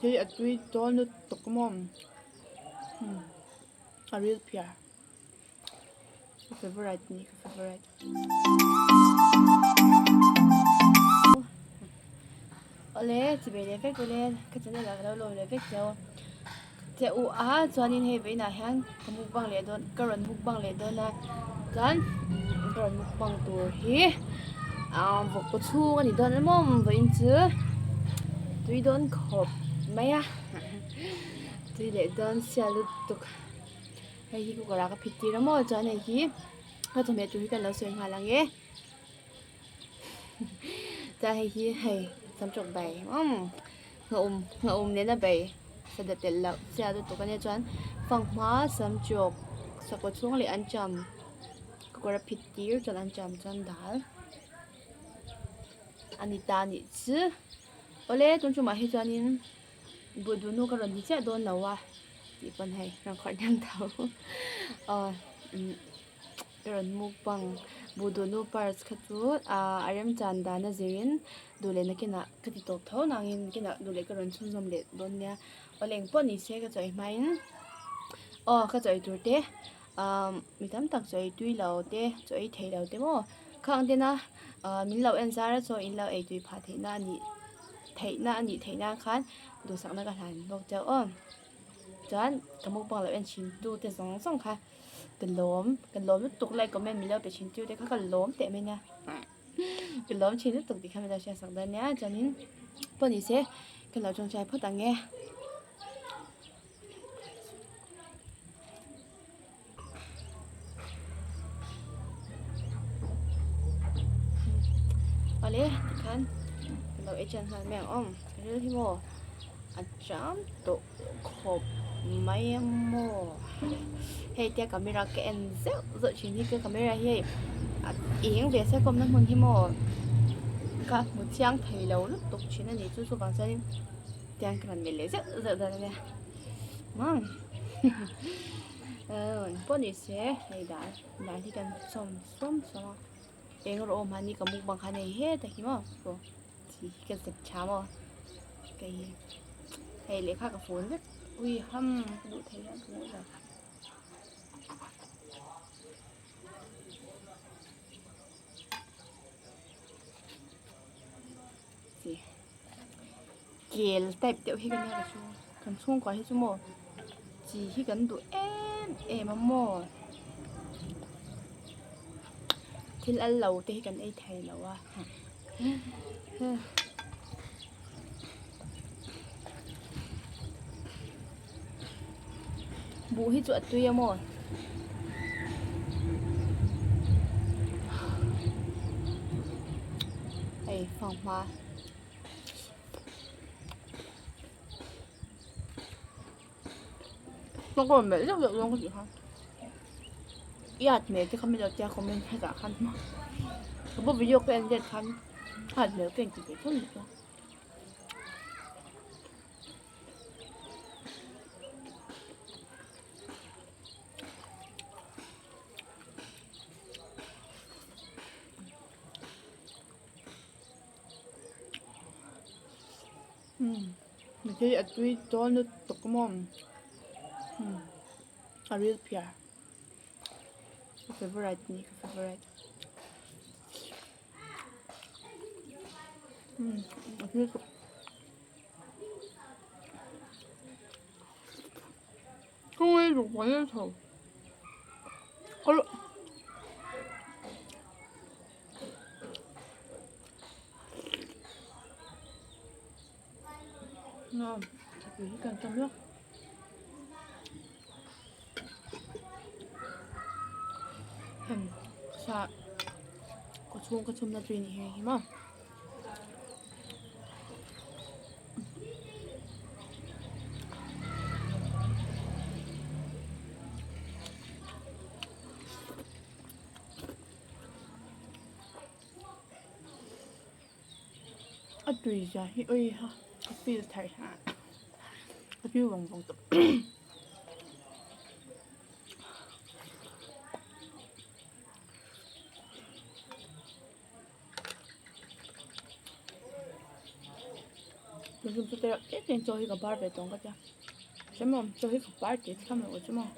Hei a tui dawn lutuk maw a ril phiar ka favourite a ni ka favourite. Awle chibei leh vek awle ka channel ah ka lo lawm leh vek cheu che u a chuanin hei vawiinah hian ka mukbang leh dawn ka rawn mukbang leh dawn a chuan ka rawn mukbang tur hi ah vawk kaw chhung a ni dawn emaw vawiin chu tui dawn khawp mai a tui leh dawn sia lutuk hei hi cooker ah ka phit tir a maw chuan hei hi ka chawhmeh tur hi kan lo sawi nghal ang e chuan hei hi hei samtawk bai umm Nghaum nghaum nena bei sada telh loh chiah lutuk ania chuan fanghma samchawk sakawr chhung leh an cham kawr a phit tir chuan an cham chuan dal a ni ta anih chu awle tun tumah hi chuanin buhduhnu ka rawn ni chiah dawn lo a tih pawn hei rawn khawrh hnem tho aw umm. Ka rawn mukbang buh duhnu parts kha chu ah a remchan dan a zirin duh leh nakinah ka ti tawp tho nangin nakinah duh leh ka rawn chhunzawm leh dawn nia awle eng pawh ni se ka chawi hmain aw ka chawi tur te ah mi tam tak chawi tui lo te chawi thei lo te maw khang tena ah min lo en zar a chaw in lo ei tui phah theih na anih theih na anih theih nan khan duhsakna ka hlan bawk chauh aw chuan ka mukbang lo en thin tu te zawng zawng kha. Ka lawm ka lawm lutuk like comment min lo pe thin tu te kha ka lawm teh mai nia ka lawm thin lutuk tih kha min lo hriat sak dawn nia chuanin pawh ni se ka lo tawngtai phawt ang e. Awle tikhan ka lo ei chan nghal mai ang awm ka ril hi maw a cham tawh. Khawp mai a maw hei tia camera ka en zeuh zeuh thin hi ka camera hi hei a eng ve se kawmna hmun hi maw ka hmu chiang thei lo lutuk thin a ni chu chuvang chuanin tiang ka rawn melh leh zeuh zeuh dawn a nia umm pawh ni se hei dal dal hi kan sawm sawm sawm a eng rawh awm mahni ka mukbang khan hei hetah hi maw Chi hi ka zep tha maw kei hi hei lehkha ka fun vek ui ham ka duh thei hian ka hmuh lo chi kel type deuh hi ka nia ka chhung kan chhungkua hi chu maw chi hi kan duh em em a maw thil al lo te hi kan ei thei lo a. Buh hi chu a tui a maw? Hei fanghma. Ka rawn melh zeuh zeuh dawn ka tih kha iat hmel te kha min lo tia comment hetah khan ka pu video ka en let khan iat hmel ka inti ve tho ni chuan. Hei a tui dawn lutuk maw a ril phiar ka favourite a ni ka favourite a tui lutuk Ngon, thịt hi cần trong nước Hầm sa Có chuông có chum là tùy nhỉ hi mà A tui zia hi ui ha ka feel thar ha ka feel vawng vawng tawh Tum chu te te te chaw hi ka bar ve tawng ka tia hremawm chaw hi ka bar tih thiam loh chu maw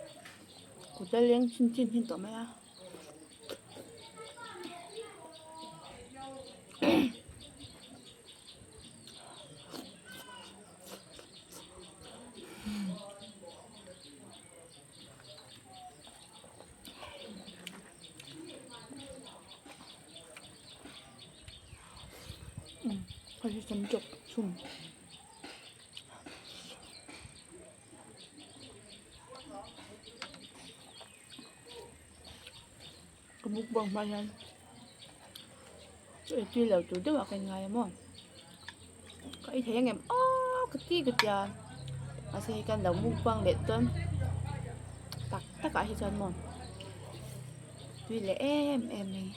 kut a leng chin chin hin tawh mai a. Hei hi samchawk chhum ka mukbang hma hian chaw ei tui lo tur deuh ah ka inngai a maw ka ei thei ang em aw ka ti ka tia mahse hei kan lo mukbang leh dawn tak tak ah hi chuan maw tui leh em em mai.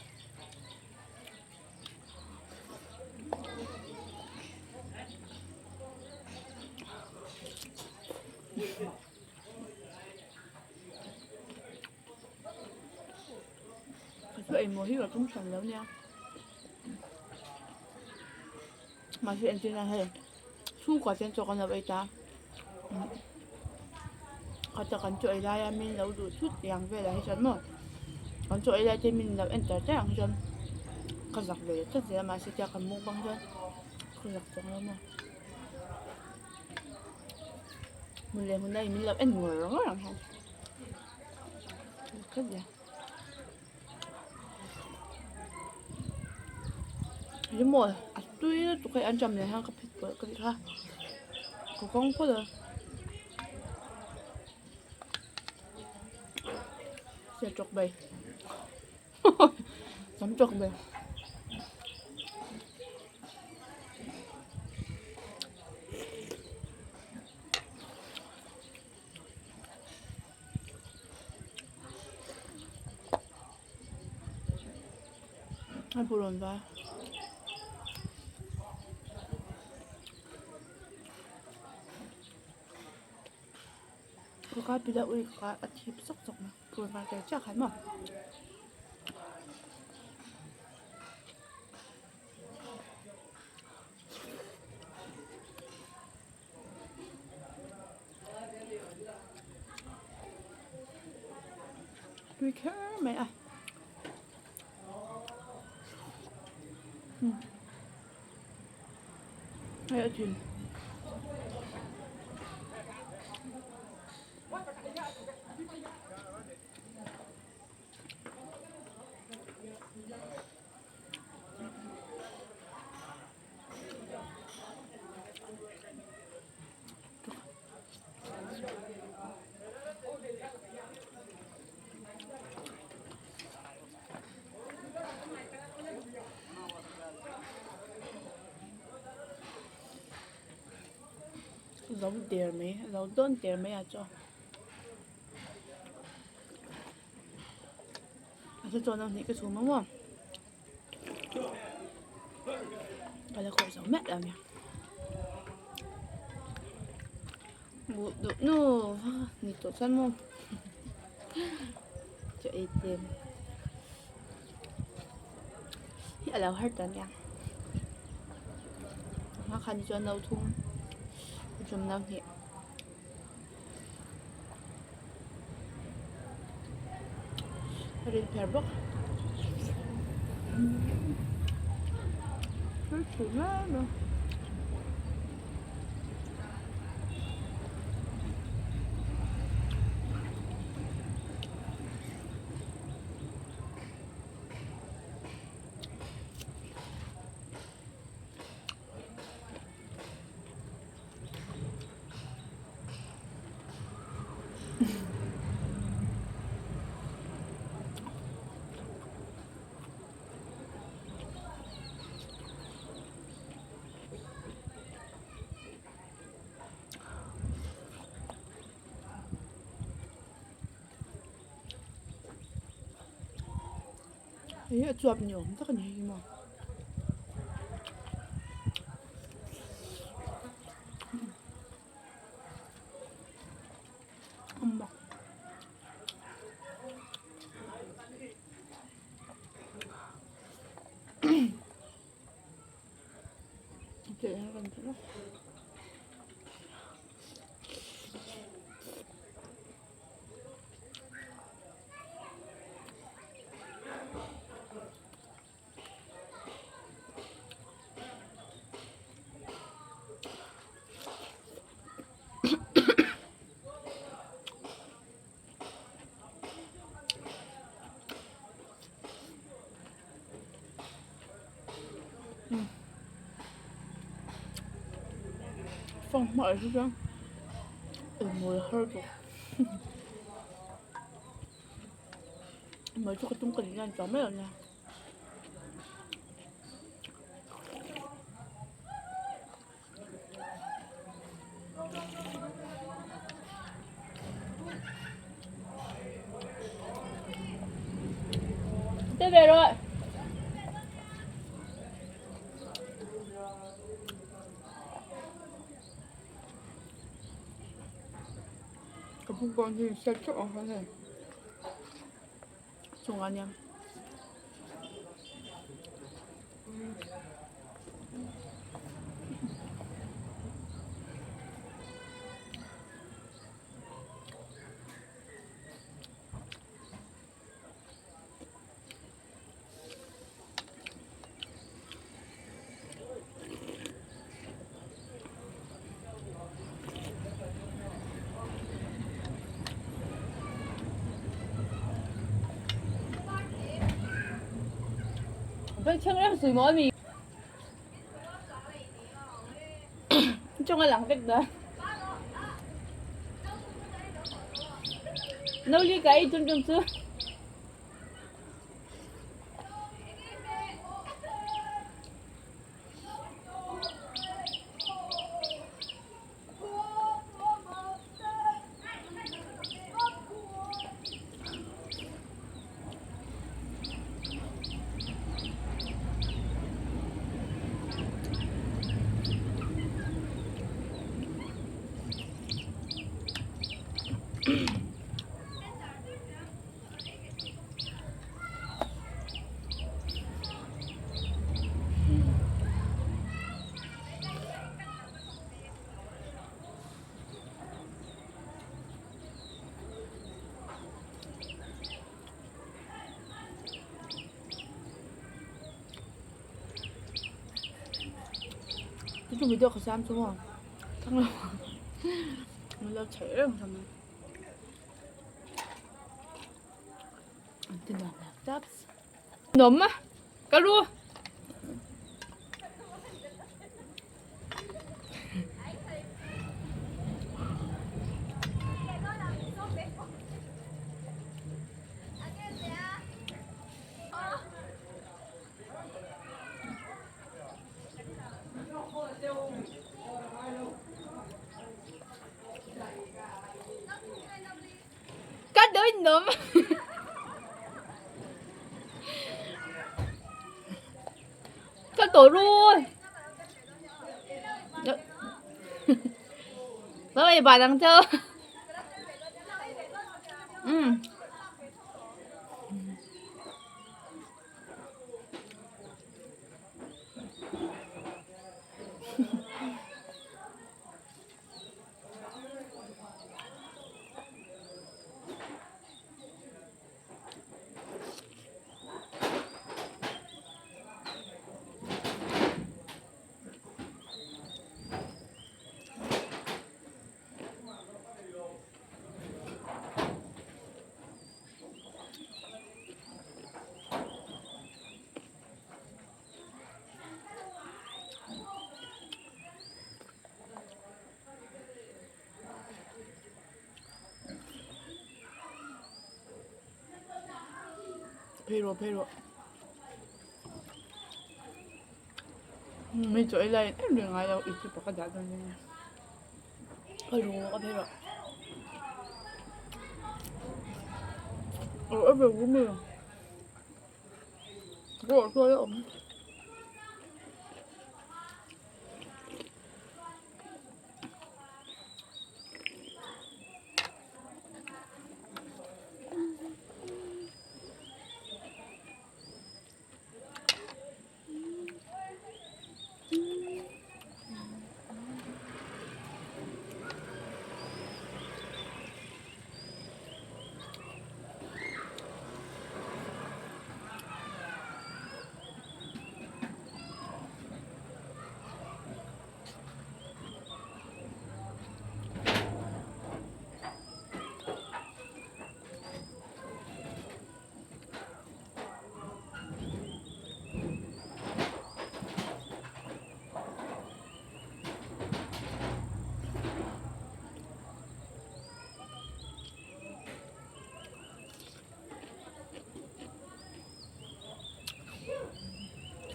Chu engmaw hi ka tum hran lo nia mahse entir nan hei chhungkua ten chaw kan lo ei ta khat a kan chaw ei lai a min lo duh thut ang velah hi chuan maw kan chaw ei lai te min lo en tar tar ang hi chuan ka zak ve leh tlat zel a mahse tia kan mukbang chuan ka zak chuang lo maw. Hmun leh hmun a in min lo en ngawr ngawr ang hian ka zia emaw a tui lutuk hei an ṭam leh hian ka phit pawlh ka tih kha ka kawng phawt a se tawk bai tam tawk bai. A purun va. Ka pila ui kha a thip sawk sawk mai purun var tel chiah khan maw. Tui kher mai a hei a thin. Zo der mai zo dawn der mai a chaw a chu chuan a hnih ka chhum a maw. Ka la khawih zo meuh lo nia buh duh nu ni tawh chuan maw chaw ei tlem hi a lo har ta nia a hma khan hi chuan no thum chum no hnih. A rin pher bawk thil thui mai mai. Hei hi a chuap ni awm tak a ni hei hi maw. Hmai hi chuan engmawi har bawk mai chu ka tum ka nih hian chuan mai lo nia. Tôi về rồi. Ka bukbawng hi set theuh ang khan hei chungah nia. Chunga lang vek da. Nâu li cái chung chung chu. Chu video ka siam chu maw thang lo min lo chheih reng hlawm a. An ti nuam lo tlat. Nuam a ka lu. Ka dawi nuam. Ka tổ ru. Bye bye bà đang chơi. Ừ. Phei rawh phei rawh mi chaw ei lai em reng ngai lo i chu pakhat dah dawn ania ka ru a phei rawh aw a ve rum e rawh chuan a awm.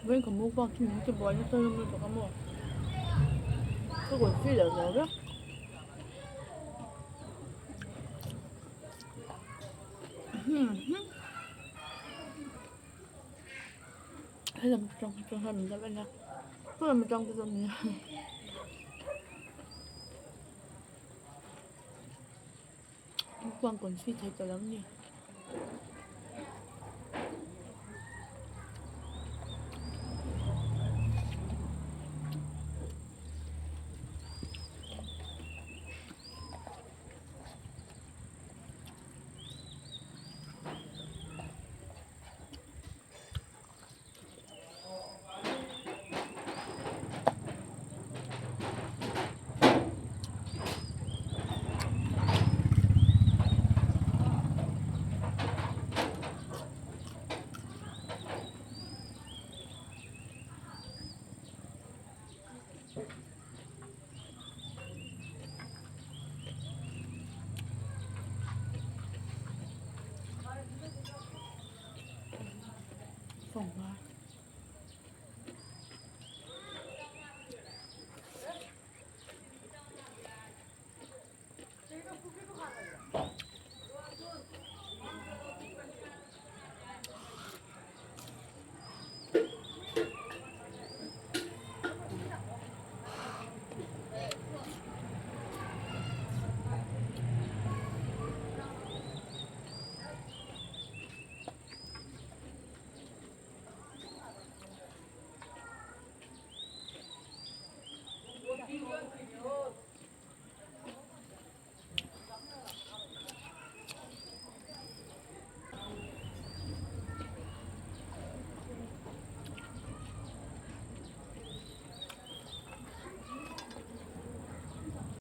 Vawiin ka mukbang chu min ti buai nasa hlawm lutuk a maw? Ka kut feel loh zo vek. Helam atang hi chuan min lo en a, helam atang te chuan min mukbang confi thei ta lo ni. Fanghma.